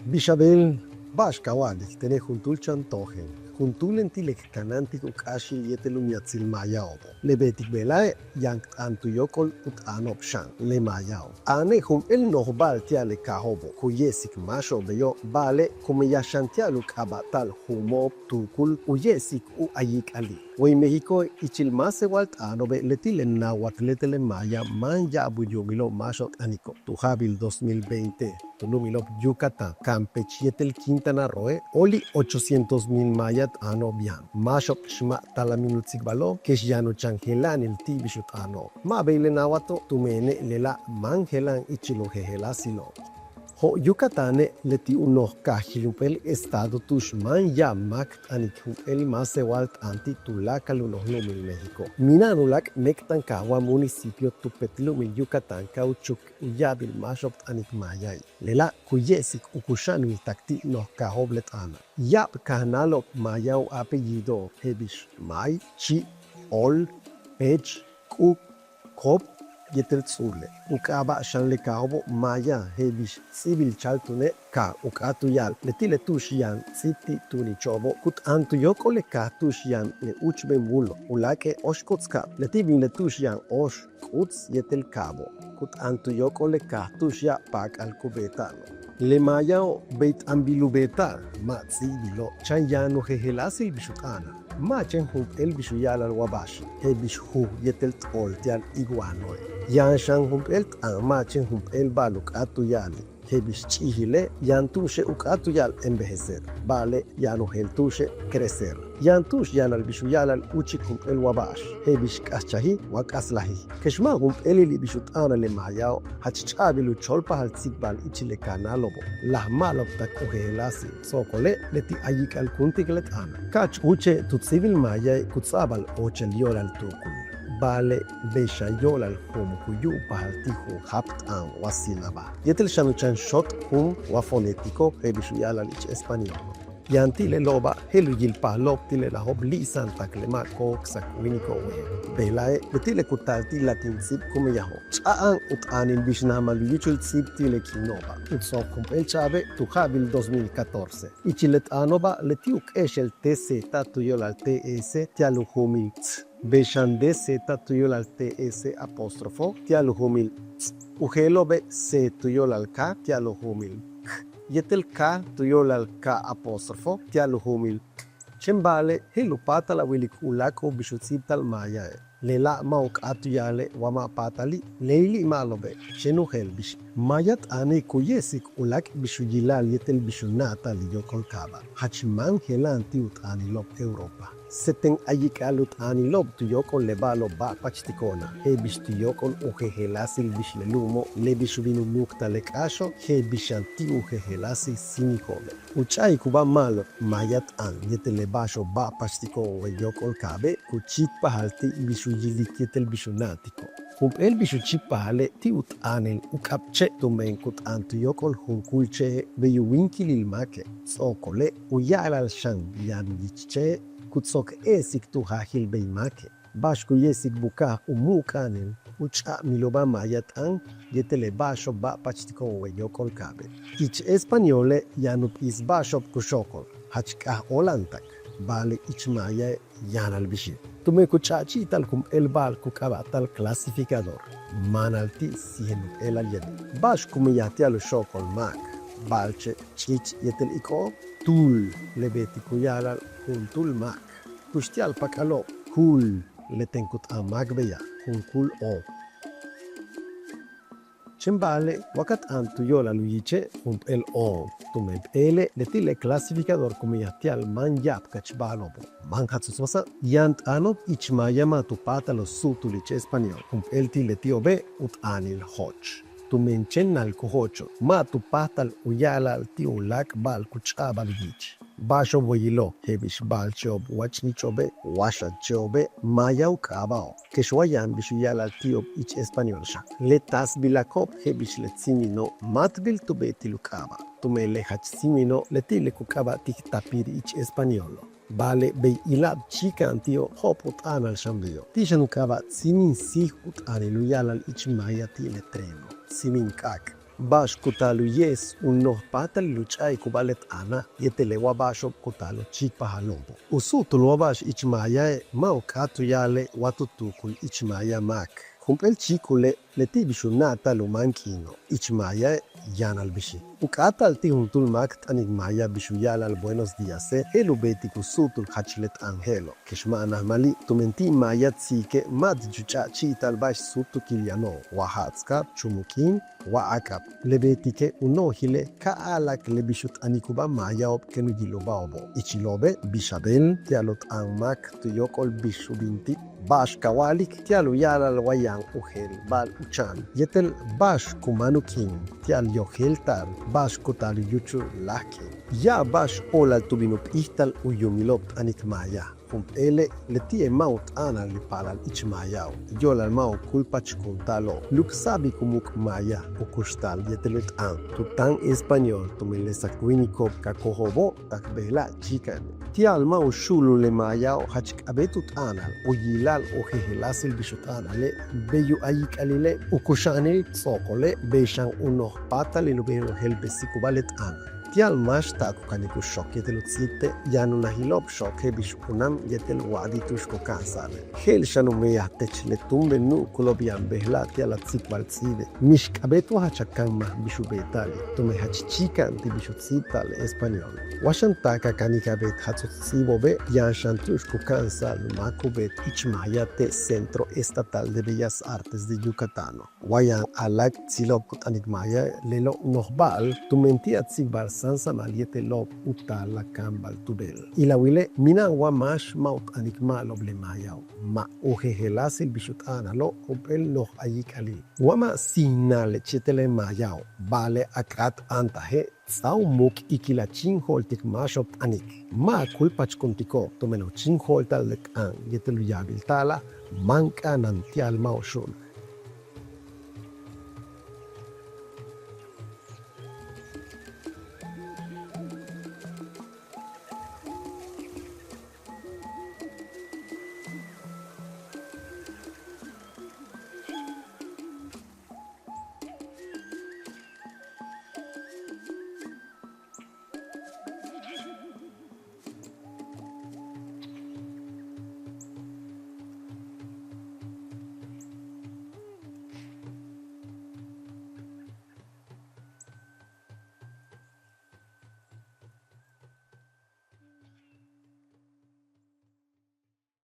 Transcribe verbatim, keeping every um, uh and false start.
Bix a beel, ba'ax ka wa'alik tene' juntúul chan tojel, juntúul len ti' le k kanáantik u k'áaxil yéetel u miatsil maayao'obo'. Le beetik beela'e' yaan k t'aan tu yóok'ol u t'aano'ob xan le maayao'. T'aane' jump'éel noj ba'al ti'al le kaajo'obo' ku ye'esik máaxo'ob beyo', ba'ale' ku meyaj xan ti'al u k'aaba'ta'al juumo'ob tuukul u ye'esik u ayik'ali'. Way Méxicoe' ichil más sewal t'aano'obe' leti' le náawat yéetel le maaya máan ya'ab u yuumilo'ob máaxo'ob t'aniko'. Tu ja'abil dos mil veinte tu lu'umilo'ob Yucatán, Campeche yéetel Quintana Roe' óoli' ochocientos mil maaya t'aano'ob yaan. Máaxo'ob xma' talamin u tsikbalo' kex yaan u chan jela'anil ti' bix u t'aano'ob. Ma' bey le náawato' tumeene' lela' máan jela'an ichil u jejeláasilo'ob. Jo' Yucatáne' leti' u noj kaajil jump'éel estado tu'ux máan ya'ab máak t'anik jump'éel más sewal t'aan ti' tuláakal u noj lu'umil México. Mina'an u láak' méek'tankaaj wa municipio tu pet lu'umil Yucatán ka u chuk u ya'abil máaxo'ob t'anik maayai'. Lela' ku ye'esik u kuxa'anil tak ti' noj kaajo'ob le t'aana'. Ya'ab kajnáalo'ob maaya u apellido'ob je'el bix May, Chi', Ol, Pech, K'ub, yéetel Ts'uule'. U k'aaba' xan le kaajo'obo' maaya je'el bix Ts'íibilchal túune' kaaj u k'áat u ya'al leti' le tu'ux yaan ts'íib ti' tuunicho'obo' ku t'aan tu yóok'ol le kaaj tu'ux yaan le úuchben múulo', u láak'e' Óoxkutzcab, leti' bin le tu'ux yaan óox, k'uts yéetel kaabo'. Ku t'aan tu yóok'ol le kaaj tu'ux ya'ab paak'al ku beeta'ano'. Le maayao' bey t'aanbil u beeta'al, ma' ts'íibilo', chan yaan u jejeláasil bix u t'aana'. Ma' chéen jump'éel bix u ya'ala'al wa ba'ax, je'el bix juj yéetel t'ool ti'al iguanoe'. Yaan xan jump'éel t'aan ma' chéen jump'éel ba'al u k'áat u ya'ali'. Je'el bix ch'iijile' yaan tu'uxe' u k'áat u ya'al envejecer, ba'ale' yaan u jeel tu'uxe' crecer. Yaan tu'ux yaanal bix u ya'ala'al úuchik jump'éel wa ba'ax, je'el bix k'ajchaji' wa k'aslaji'. Kex ma' jump'éelili' bix u t'a'anal le maayao' jach ch'a'abil u choolpajal tsikbal ichil le kajnáalo'obo'. Laj ma'alobtak u jejeláasil. Ts'o'okole' leti' ayik'alkúuntik le t'aana'. Ka'ach úuche' tu ts'íibil maayai' ku ts'a'abal óochal yo'olal tuukul. Ba'ale' bey xan yo'olal juum ku yu'ubpajal ti' juum jáap t'aan wa sílaba yéetel xan u chan xot juum wa fonético je'el bix u ya'ala'al ich españolo'. Yaan ti' le lo'oba' je'el u yilpajalo'ob ti' le lajo'ob li'isa'antak le ma' ko'oksak wíiniko' weye'. Bejla'e' leti' le ku taal ti' latín ts'íib ku meyajo'. Ch'a'a'an u t'aanil bix najmal u yúuchul ts'íib ti' le k'iino'oba'. U ts'o'ok jump'éel ch'a'abe' tu ja'abil dos mil catorce. Ichil le t'aano'oba' leti' u k'éexel T Z tu yo'olal T S ti'al u juumil ts. Bey xan D Z tu yo'olal T S apóstrofo ti'al u juumil ts. U jeelo'obe' C tu yo'olal K ti'al u juumil k. Yéetel K tu yo'olal K apóstrofo ti'al u juumil k. Chéen ba'ale' je'el u páatal a wilik u láak'o'ob bix u ts'íibta'al maaya'e'. Lela' ma' u k'áat u ya'ale' wa ma' páatali', leyli' ma'alobe', chéen u jeel bix. Maaya t'aane' ku ye'esik u láak' bix u yila'al yéetel bix u na'ata'al le yóok'ol kaaba'. Jach máan jela'an ti' u t'aanilo'ob Europa. Séeten ayik'al u t'aanilo'ob tu yóok'ol le ba'alo'ob ba'apachtico'ona', je'el bix tu yóok'ol u jejeláasil bix le lu'umo', le bix u bin u muuktal le k'áaxo', je'el bix xan ti' u jejeláasil síiniko'obe'. U ch'a'ikubáa ma'alob maaya t'aan yéetel le ba'axo'ob ba'apachtico'on way yóok'ol kaabe' ku chíikpajal ti' bix u yilik yéetel bix u na'atiko'. Jump'éel bix u chíikpajale' ti' u t'aanil u k'ab che' tumen ku t'aan tu yóok'ol junkúul che'e' bey u wíinkilil máake'. Ts'o'okole' u ya'ala'al xan yaan u yich che'e' ku ts'o'ok e'esik tu jaajil bey máake'. Ba'ax ku ye'esik buka'aj u mu'uk'a'anil u ch'a'amilubáa maaya t'aan yéetel le ba'axo'ob ba'apachtico'on way yóok'ol kaabe'. Ich españole' yaan u p'is ba'axo'ob ku xookol, jach k'aj óola'antak, ba'ale' ich maaya'e' yaanal bixi'. Tumen ku ch'a'achi'ita'al jump'éel ba'al ku k'aaba'ta'al clasificador, maanal ti' síijin jump'éelal yéetel. Ba'ax ku meyaj ti'al u xookol máak, ba'alche', ch'ich yéetel ik'o', túul, le beetik ku ya'ala'al juntúul máak. Kux ti'al pak'alo'ob, kúul, leten ku t'aan máak beya', junkúul o. Chéen ba'ale' wa ka t'aan tu yo'olal u yiche' jump'éel o, tumen p'éele' leti' le clasificador ku meyaj ti'al máan ya'abkach ba'alo'obo'. Máan jats'uts wasa', yaan t'aano'ob ich maaya ma' tu páatal u su'utul ich español, jump'éel ti' leti'obe' u t'aanil joch. Tumen chéen nal ku jocho', ma' tu páajtal u ya'ala'al ti' u láak' ba'al ku ch'a'abal u yich. Ba'axo'ob wayilo', je'el bix ba'alche'ob wa ch'icho'obe' wa xanche'obe', maaya u k'aaba'ob, kex wa yaan bix u ya'ala'al ti'ob ich español xan. Le taasbilako'ob je'el bix le tsíimino', máatbil tu beetil u k'aaba', tumen le jach tsíimino' leti' le ku k'aaba'tik tapir ich españolo'. Ba'ale' bey ila'ab chíika'an ti'o', jo'op' u t'a'anal xan beyo'. Ti' xan u k'aaba' tsíimin síij u t'aanil u ya'ala'al ich maaya ti' le treno, tsíimin k'áak. Ba'ax ku taal u ye'es u noj páatalil u ch'a'ikubáa le t'aana' yéetel le wa ba'axo'ob ku taal u chíikpajalo'obo'. U su'utul wa ba'ax ich mayae' ma' u k'áat u ya'ale' wa tu tuukul ich maya máak. Jump'éel chíikule' leti' bix u na'ata'al u máan k'iino', ich mayae' yáanal bixi'. U k'áata'al ti' juntúul máak t'anik maya bix u ya'ala'al buenos díase' je'el u beetik u su'utul jach le t'aan je'elo'. Kex ma' naj mali', tumen ti' maya tsi'ike' ma' tich u ch'a'achi'ita'al ba'ax suutukil yano'ob, wa ja'atskab, chumukíin, wa áak'ab. Le beetike' u nojile' ka a'ala'ak le bix u t'anikubáa mayao'ob kéen u yilubáajo'obo'. Ichilo'obe' bix a beel ti'al u t'aan máak tu yóok'ol bix u bintik ba'ax ka wa'alik ti'al u ya'ala'al wa yaan u jeel ba'al u cha'an yéetel ba'ax ku máan u k'iin ti'al yojéelta'al ba'ax ku taal u yúuchul láaj k'iin. Ya'ab ba'ax óolal tu bin u p'íijtal u yuumilo'ob t'anik maya. Jump'éele' leti'e' ma' u t'a'anal le paalal ich mayao', yo'olal ma' u kúulpachkunta'alo'ob. Luksa'ab u muuk' maya, u kuxtal yéetel u t'aan tu táan español tumen le sak wíiniko'ob ka kojo'obo' tak bejela' chíika'an. Ti'al ma' u xu'ulul le mayao' jach k'a'abéet u t'a'anal u yila'al u jejeláasil bix u t'a'anale', bey u ayik'alile', u kuxa'anil ts'o'okole', bey xan u noj páatalil u bejel u je'elbesikubáa le t'aan. Ti'al máax taak u kanik u xook yéetel u ts'íibte' yaan u najilo'ob xook je'el bix una'an yéetel wa'adik tu'ux ku ka'ansa'ale'. Je'el xan u meyaj tech le túumben nu'ukulo'ob yaan bejela' ti'al a tsikbal ts'íibe'. Mix k'a'abéet wa jach a ka'an máak bix u beeta'ali' tumen jach chíika'an ti' bix u ts'íibta'al español. Wa xan taak a kanik a beet jats'uts ts'íibo'obe' yaan xan tu'ux ku ka'ansa'al u máak u beet ich maya te' Centro Estatal de Bellas Artes de Yucatano'. Wa yaan a'ala'ak tsilo'ob ku t'anik maya lelo' noj ba'al tumen ti' a tsikbal sáansamal yéetelo'ob u taal a kaambal tu beel. Ilawile' mina'an wa máax ma' u t'anik ma'alob le mayao', ma' u jejeláasil bix u t'a'analo' jump'éel noj ayik'alil. Wa ma' signalech yéetel le mayao', ba'ale' a k'áat áantaje' ts'a u muuk' ikil a chíinjo'oltik máaxo'ob t'anik. Ma' a kúulpachkuntiko'ob tumen u chíinjo'olta'al le t'aan yéetel u yaabilta'ala' máan k'a'ana'an ti'al ma' u xu'ul.